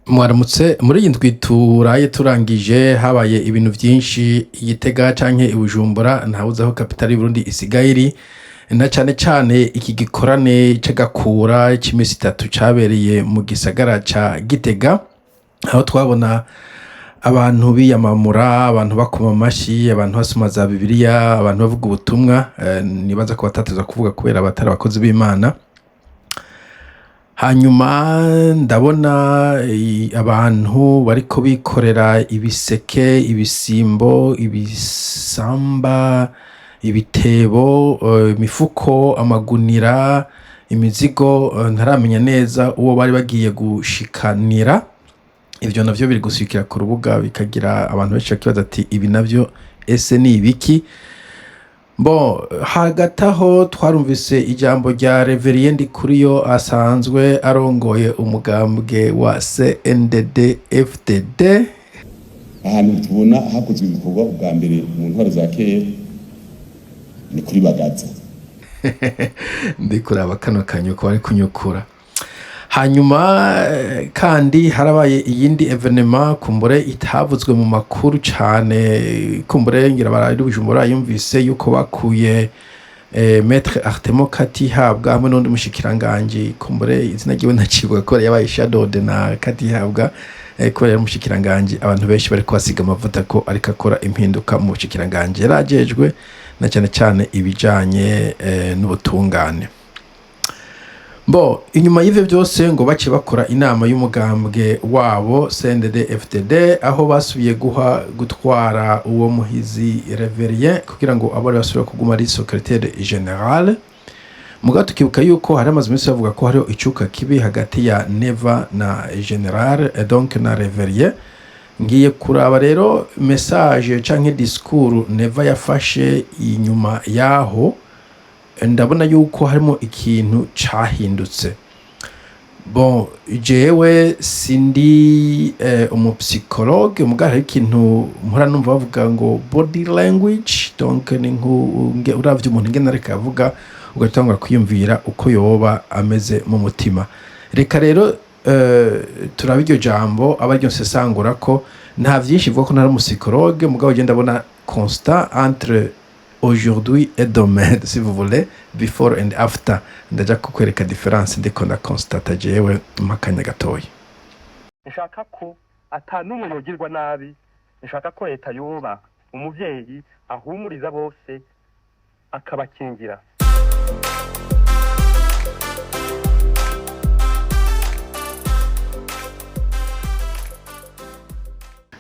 Mwaramutse. Muri iyi ndwi turaye turangije, habaye ibintu vyinshi i Gitega canke i Bujumbura, ntawuzi aho kapitale y'Uburundi isigaye iri, na cane cane iki gikorane c'agakura c'imisi 3 cabereye mu gisagara ca Gitega, aho twabona abantu biyamamura, abantu bakoma amashi, abantu basoma za Bibiliya, abantu bavuga ubutumwa, nibaza ko batateza kuvuga kubera batari abakozi b'Imana. Hanyuma ndabona abantu bariko bikorera ibiseke, ibisimbo, ibisamba, ibitebo, imifuko, amagunira, imizigo, ntaramenya neza uwo bari bagiye gushikanira. Ivyo navyo biri gusirikira ku rubuga, bikagira abantu benshi bakibaza ati: "Ibi navyo ese ni ibiki?" Bon, hagati aho twarumvise ijambo rya Révérien Ndikuriyo, asanzwe arongoye umugambwe wa CNDD FDD. Ahantu tubona hakozwe ibikorwa ubwa mbere mu ntwaro za kera ni kuri Bagaza. Ndi kuraba kano kanyuko bari kunyukura. Hanyuma kandi harabaye iyindi événement, kumbure itavuzwe mu makuru cane, kumbure ngira bari Bujumbura yumvise yuko bakuye Maître Artemo Katihabwa hamwe n'undi mushikiranganji, kumbure izina ryiwe ndacibuka kubera yabaye shadowed na Katihabwa, kubera yari umushikiranganji abantu benshi bariko basiga amavuta ko ariko akora impinduka mu bushikiranganji yarajejwe, na cane cane ibijanye n'ubutungane. Bo inyuma y'ivyo byose, ngo bace bakora inama y'umugambwe wabo CNDD FDD, aho basubiye guha gutwara uwo muhizi Révérien kugira ngo abe basubire kuguma ari secrétaire général. Mugabo tukibuka yuko hari amaze iminsi bavuga ko hariho icuka kibi hagati ya Neva na Général, donc na Révérien. Ngiye kuraba rero message canke discours Neva yafashe inyuma yaho, ndabona yuko harimo ikintu cahindutse. Bon, jewe sindi umupsychologue, mugabo hari ikintu mpora numva bavuga ngo body language, donc ni uravye umuntu ingene ariko avuga, ugatangura kwiyumvira uko yoba ameze mu mutima. Reka rero turabe iryo jambo, aba ariryo nsesangura, ko nta vyinshi ivuga ko ntari umupsychologue, mugabo je ndabona constat entre aujourd'hui et demain, si vous voulez, before and after. Ndaja kukwereka différence ndiko ndaconstata jewe mpakanya gatoya. Nshaka ko ata n'umwe yogirwa nabi. Nshaka ko leta yoba umuvyeyi ahumuriza bose, akabakingira.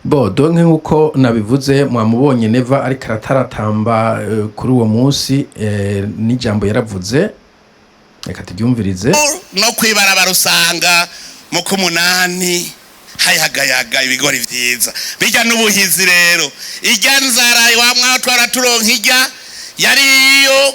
Bon, donc nkuko nabivuze, mwamubonye Neva ariko arataratamba kuri uwo munsi, n'ijambo yaravuze, reka turyumvirize. No kwibarabara usanga mu k'umunani hayagayaga ibigori vyiza bijya n'ubuhizi. Rero irya nzara wamwa twara turonka, irya yari iyo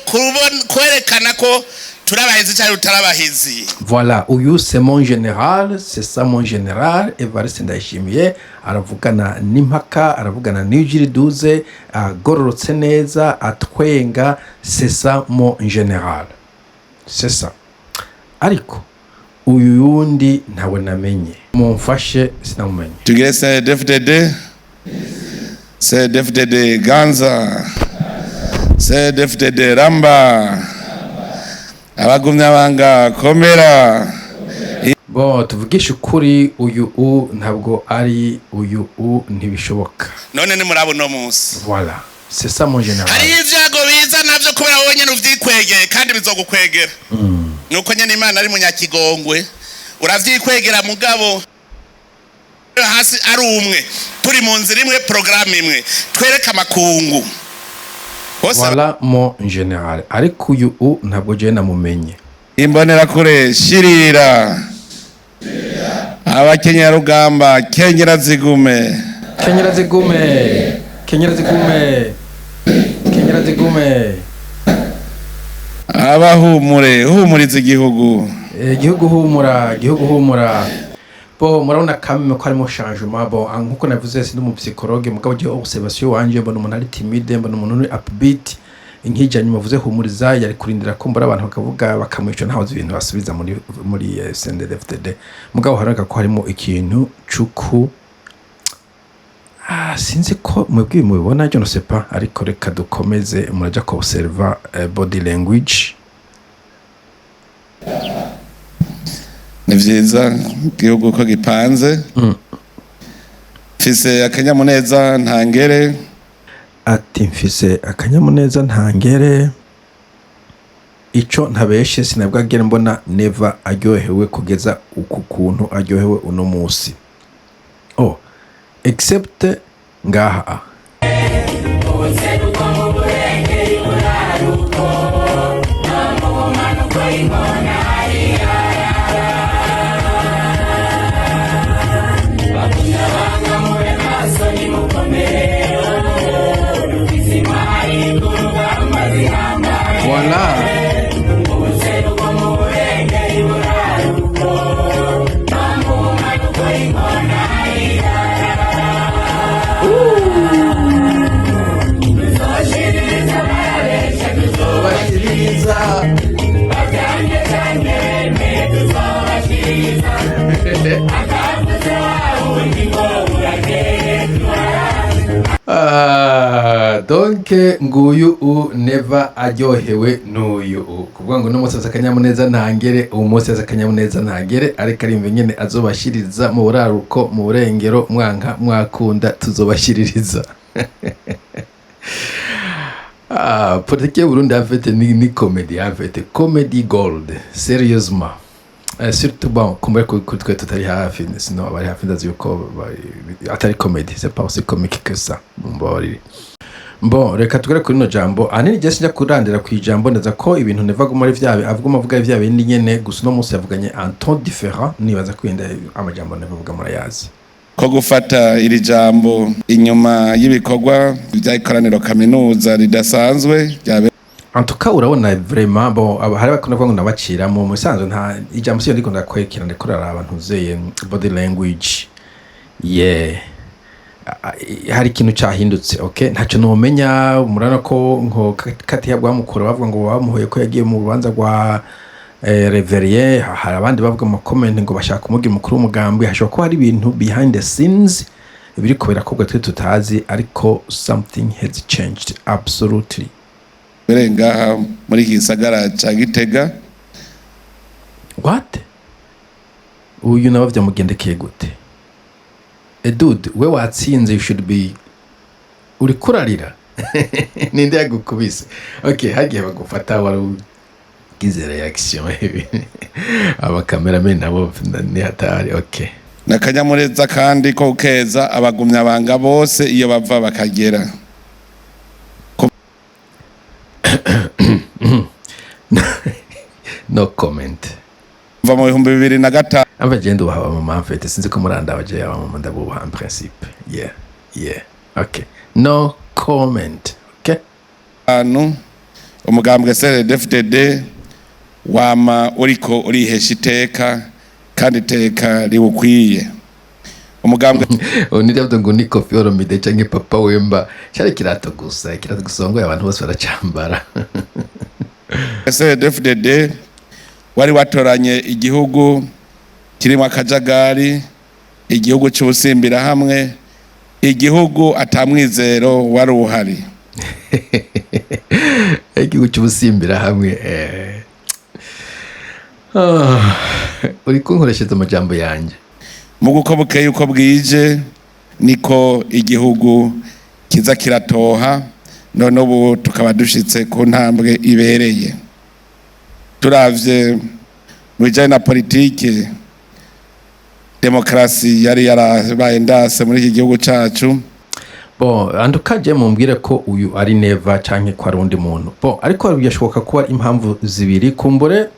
kwerekana ko turabahizi cyangwa tutarabahizi. Voilà, uyu c'est mon général, c'est ça mon général Evariste Ndayishimiye. Aravugana n'impaka, aravugana n'ijwi riduze, agororotse neza, atwenga. C'est ça mon général, c'est ça. Ariko uyu yundi ntawe namenye, mumfashe, sinamumenye. Tugire CNDD-FDD, CNDD-FDD ganza, CNDD-FDD ramba, abagumyabanga komera. Bon, tuvugishe ukuri, uyu u ntabwo ari uyu u, ntibishoboka. None nimuraba uno munsi. Voilà, c'est ça mon général. Hariho ibyago biza navyo kubera wowe nyene uvyikwegeye, kandi bizogukwegera. Nuko nyene Imana ari munyakigongwe, uravyikwegera, mugabo hasi ari umwe, turi mu nzira imwe, porogaramu imwe, twereke amakungu bose. Voilà mon général, ariko uyu u ntabwo je namumenye. Imbonerakure shirira, abakenyerarugamba kenyera zigume. Kenyera zigume, kenyera zigume, kenyera zigume. Abahumure, humuriza igihugu. Igihugu humura, igihugu humura. Bon, murabona kamwe ko harimo changement. Bon, nkuko navuze, sindi umupsychologue, mugabo je observation wanje, mbona umuntu ari timide, mbona umuntu uri upbeat. Nk'ijya nyuma avuze humuriza, yari kurindira ko mbura abantu bakavuga bakamwica, ntaho ibintu basubiza muri CNDD-FDD. Mugabo haraboneka ko harimo ikintu cuku. Ah, sinzi ko mwebwe mubibona, je ne sais pas, ariko reka dukomeze, muraja ko observa body language. Ni vyiza igihugu ko gipanze. Mfise akanyamuneza ntangere. Ati mfise akanyamuneza ntangere. Ico ntabeshe, sinabwagere mbona Neva aryohewe kugeza uku kuntu aryohewe uno musi, oh, except ngaha. Ubuseruko mu burengeri, buraruko no mu bumanuko, inkona irarara. Bagumya banga, mube maso, nimukomere, dufise intwari ku rugamba zihambaye. Voilà. Ubuseruko mu burengeri, buraruko no mu bumanuko, inkona irarara. Tuzoshiririza, barabesha, tuzobashiririza, bavyange canke bemeye, tuzobashiririza. Akavuze wa wundi ngo burakeye. Ah, donc nguyu u Neva aryohewe n'uyu u kuvuga ngo uno munsi afise akanyamuneza ntangere, uwo munsi afise akanyamuneza ntangere, ariko arimva nyene azobashiririza mu buraruko, mu burengero, mwanka mwakunda tuzobashiririza. Ah, politiki y'Uburundi en fait ni comédie, en fait comedy gold, sérieusement. Surtout bon, kumbure kuri twe tutari hafi, sinon abari hafi ndazi yuko atari comédie, c'est pas aussi comique que ça, mumbabarire. Bon, reka tugere kuri rino jambo. Ahanini je sinjya kurandira ku ijambo, ndaza ko ibintu Neva aguma ari vya avuguma avuga vya bindi nyene, gusa uno munsi yavuganye un ton différent. Nibaza ko yenda amajambo Neva avuga murayazi. Ko gufata iri jambo inyuma y'ibikorwa by'ikoraniro kaminuza ridasanzwe ryabereye En tout cas urabona vraiment, bon, hari bakunda kuvuga ngo nabaciramo. Mu bisanzwe nta ijambo siyo ndiko ndakwekera, ndiko raraba ntuzeye body language, yeah. Hari ikintu cyahindutse, okay, ntacyo nomenya. Murabona ko nko katiya bwamukura bavuga ngo bamuhoye ko yagiye mu rubanza rwa Reverien. Hari abandi bavuga mu comment ngo bashaka kumugira umukuru w'umugambi. Hashobora kuba hari ibintu behind the scenes biriko birakorwa twe tutazi, ariko something has changed absolutely. Ngaha muri iki gisagara ca Gitega. What, uyu nawe byamugendekeye gute? Dude, we watsinze, you should be uri kurarira. Ninde yagukubise? Okay, hagiye bagufata wari ugize reaction. Abakamerameni nabo ni hatari, okay. N'akanyamuneza kandi ko gukeza abagumyabanga bose iyo bava bakagera. No comment. Kuva mu 2005 Amba je ndubaha abamama, en fait sinzi ko murandaba, je abamama ndabubaha en principe. Yeah, okay, no comment, okay. Umugambwe CNDD-FDD wama uriko urihesha iteka, kandi iteka riwukwiye umugambwe. Ubu nibyo ngo ni Koffi Olomide canke Papa Wemba, cari ikirato gusa, ikirato gisongoye, abantu bose baracambara. CNDD-FDD wari watoranye igihugu kirimo akajagari, igihugu c'ubusimbirahamwe, igihugu atamwizero wari uhari. Igihugu cy'ubusimbira hamwe. Ah, uri kunkoreshereza amajambo yanjye. Mu guko bukeye uko bwije niko igihugu kiza kiratoha, none ubu tukaba dushitse ku ntambwe ibereye. Turavye mu bijanye na politike, demokarasi yari yarabaye ndase muri iki gihugu cacu. Bon, anduka je mumbwire ko uyu ari Neva canke ko ari undi muntu. Bon, ariko birashoboka kuba ari impamvu zibiri. Kumbure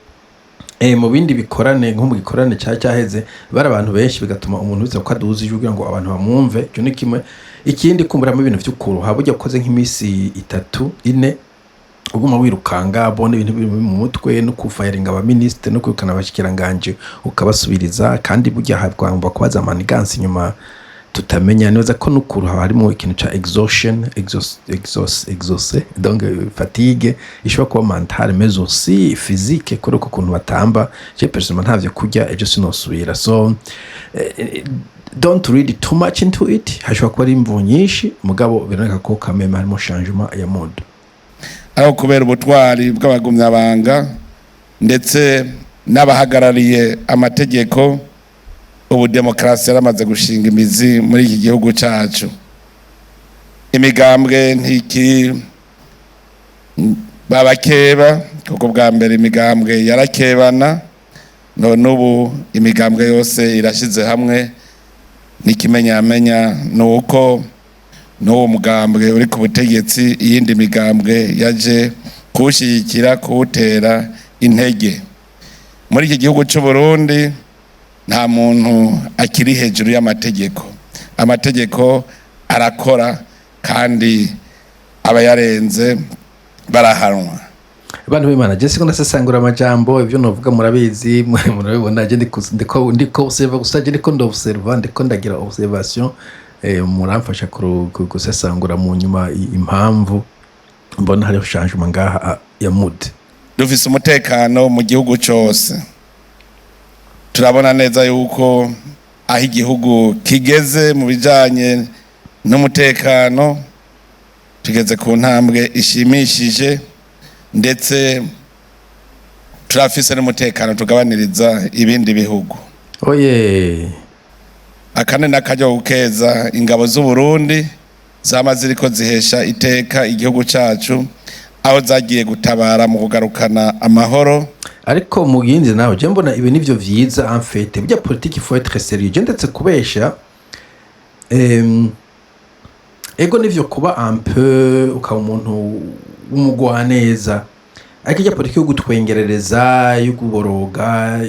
mu bindi bikorane, nko mu gikorane cyari cyaheze, bari abantu benshi, bigatuma umuntu biza ko aduza ijwi kugira ngo abantu bamwumve. Icyo ni kimwe. Ikindi, kumburamo ibintu vy'ukuruha, burya ukoze nk'iminsi 3, 4 uguma wirukanga, bona ibintu biri mu mutwe, no kufayiringa abaminisitiri no kwirukana abashikiranganje ukabasubiriza, kandi burya hagomba kubaza manigansi inyuma. Tutamenya neza ko n'ukuru haba harimo ikintu ca exhaustion, exhaust, donc fatigue ishobora kuba mentale mais aussi physique, kuri uko kuntu batamba. Je personnellement, ntavyo kurya, ejo sinosubira. So don't read too much into it. Hashobora kuba ari imvo nyinshi, mugabo biraboneka ko quand même harimo changement ya mood. Aho kubera ubutwari bw'abagumyabanga ndetse n'abahagarariye amategeko, ubu demokarasi yaramaze gushinga imizi muri iki gihugu cyacu. Imigambwe ntikiri babakeba, kuko bwa mbere imigambwe yarakebana, none ubu imigambwe yose irashyize hamwe. N'ikimenyamenya ni uko n'uwo mugambwe uri ku butegetsi, iyindi migambwe yaje kuwushyigikira, kuwutera intege. Muri iki gihugu cy'u Burundi nta muntu akiri hejuru y'amategeko. Amategeko arakora kandi abayarenze barahanwa. Abantu b'Imana, je siko ndasesangura amajambo. Ivyo novuga murabizi, murabibona. Je ndiko observa gusa, je ndiko ndobserva, ndiko ndagira observation. Muramfasha gusesangura mu nyuma impamvu mbona hariho changement ngaha ya mood. Dufise umutekano mu gihugu cyose. Turabona neza yuko aho igihugu kigeze mu bijanye n'umutekano, tugeze ku ntambwe ishimishije, ndetse turafise n'umutekano tugabaniriza ibindi bihugu. Oye. Akane n'akaryo gukeza ingabo z'u Burundi zama ziriko zihesha iteka igihugu cacu, aho zagiye gutabara mu kugarukana amahoro. Ariko muginzi nawe, je mbona ibi nivyo vyiza. En fait, burya politique, il faut être sérieux. Je ndetse kubesha, ego nivyo kuba un peu ukaba umuntu w'umugwaneza, ariko ijya politiki yo gutwengerereza, yo kuboroga,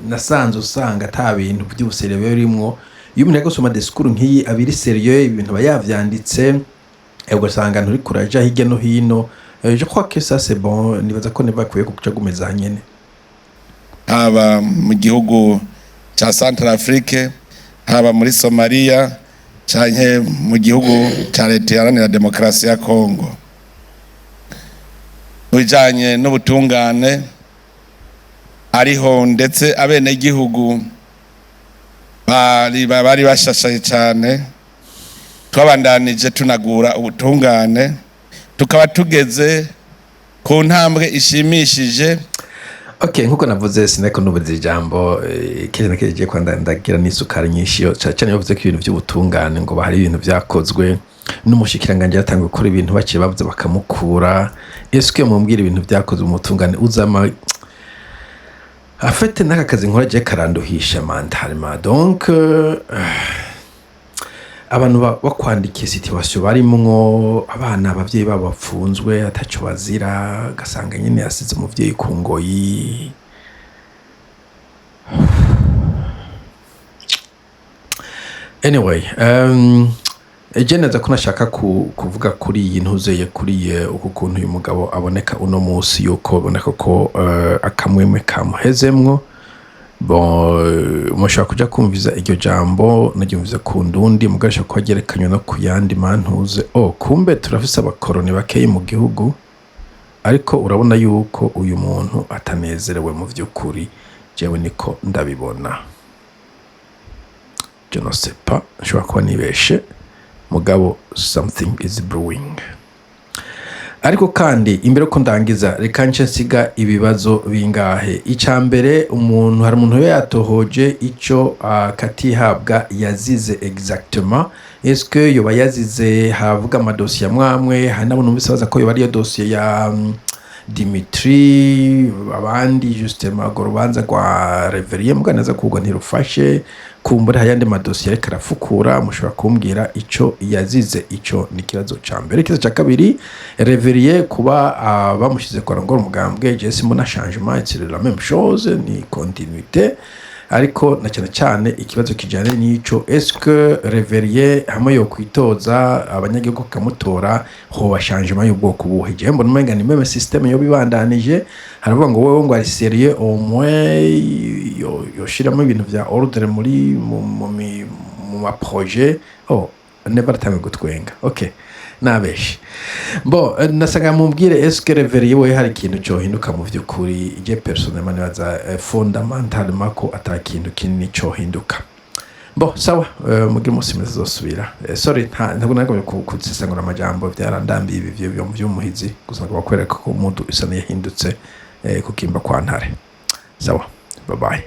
nasanze usanga ata bintu by'ubu sérieux biba birimwo. Iyo umuntu ari gusoma discours nk'iyi, abiri sérieux, ibintu aba yavyanditse, ugasanga nturi kuraja hirya no hino. Je crois que ça c'est bon. Nibaza ko niba akwiye kuca gumeza nyene. Haba mu gihugu ca Centrafrique, haba muri Somalia canke mu gihugu ca Leta Iharanira Demokarasi ya Congo. Mu bijanye n'ubutungane, ariho ndetse abenegihugu bari bashashaye cane, twabandanije tunagura ubutungane, tukaba tugeze ku ntambwe ishimishije. Okay, nkuko navuze, sinariko nubuze ijambo. Kenshi na kenshi kwa ndagira n'isukari nyinshi yo cane cane yavuze ko ibintu by'ubutungane, ngo hari ibintu vyakozwe n'umushikiranganje yatanguye gukora ibintu, baciye bavuze bakamukura. Est-ce mumbwira ibintu vyakozwe mu butungane uzama afite n'aka kazi nkora je karanduhisha mentalement? Donc abantu bakwandikiye situation barimwo, abana abavyeyi babo bapfunzwe ataco bazira, ugasanga nyene yasize umuvyeyi ku ngoyi. Anyway, je neza ko nashaka kuvuga kuri iyi ntuzeye, kuri uku kuntu uyu mugabo aboneka uno munsi, yuko boneka ko akamwemwe kamuhezemwo. Bon, mushobora kuja kumviza iryo jambo, naryumviza ku ndundi, mugabo ashobora kuba ryerekanywe no ku yandi mantuze. Oh, kumbe turafise abakoroni bakeyi mu gihugu, ariko urabona yuko uyu muntu atanezerewe mu vy'ukuri. Jewe niko ndabibona, je ne sais pas, nshobora kuba nibeshe, mugabo something is brewing. Ariko kandi imbere ko ndangiza, reka nce nsiga ibibazo bingahe. Icya mbere, umuntu, hari umuntu yatohoje icyo Katihabwa yazize exactement? Est-ce que yoba yazize, havuga amadosiye amwamwe, hari n'abo numvise baza ko yoba ariyo dosiye ya Dimitri, abandi justement urwo rubanza rwa Reverien Muganeza kugwa ntirufashe, kumbura hari ayandi madosiye ariko arafukura. Mushobora kumbwira ico yazize? Ico ni ikibazo ca mbere. Ikibazo ca kabiri, Reverien kuba bamushize kwa rongora umugambwe, je simbona changement, c'est la même chose, ni continuité. Ariko na cyane cyane ikibazo kijyanye n'ico: est-ce que Révérien hamwe yo kwitoza, abanyagihugu bakamutora, hoba changement y'ubwoko buhe? Jewe mbona umenga ni même système yo bibandanije. Haravuga ngo wewe ngo ari sérieux, au moins yoshiramo ibintu vya ordre muri mu ma projet. Oh, never atange gutwenga. Okay, nabeshe. Bo nasanga mumbwire, est-ce que Révérien we hari ikintu cohinduka mu vy'ukuri? Je personnellement nibaza fondamentalement ko ata kintu kinini cohinduka. Bo sawa, mugire umunsi mwiza, uzosubira. Sorry, ntabwo nagomye kuzisangura amajambo, vyarandambiye ibi vyo vy'umuhizi gusa, ngo bakwereka ko umuntu isa n'iyahindutse kukimba kwa ntare. Sawa, bye bye.